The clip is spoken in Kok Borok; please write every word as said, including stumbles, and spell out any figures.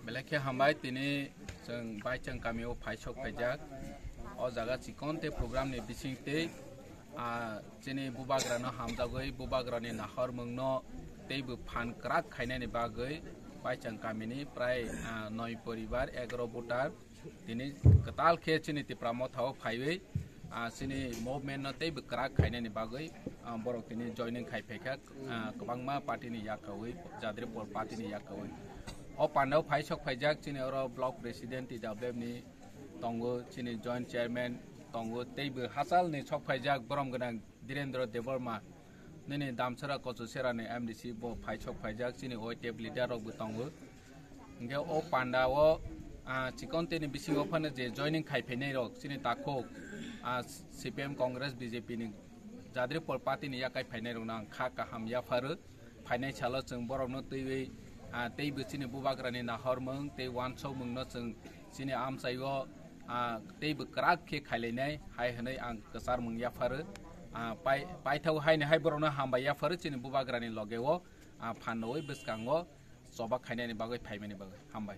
Belai khe hambai, tini chwng Baichwng kamio phaisok phaijak. O jaga chikon tei program ni bising tei, ah, chini bubagrano hamjagwi bubagrani nahormungno teibo phan kwrak khainani bagwi Baichwng kamini prai, ah, noi poribar, egaro voter tini kwtal khe chini Tipra Motha o phaiwi, ah, chini movement no teibo kwrak khainani bagwi, ah, borok tini joining khai phaikha, ah, kwbangma party ni yakawi, Jadripur party ni yakawi. O pandao phaisok phaijak chini oro block president T W F ni tongo, chini joint chairman tongo, teibo hachal ni sok phaijak borom gwnang Dhirendra Debbarma, nini Damsara Kochusera ni M D C bo phaisok phaijak, chini Y T F leader rok bo tongo. Hingke o panda o, ah, chikon tei ni bisingo phano je joining khai phainai rok, chini takhuk, ah, C P M, Congress, B J P ni Jadripur party ni yakai phainai rok no ang kha kaham yapharo. Phainai salo chwng borok no twiwi, ah, teibo chini bubagra ni nahormung tei wansokmung no chwng chini amchai o, ah, teibo kwrak khe khailainai hai hwnwi ang kwcharmung yapharo. Ah, pai-, paithak haino hai borok no hambai yapharo chini bubagra ni loge o, ah, phan rwui bwskango choba khainani bagwi phaimani bagwi. Hambai.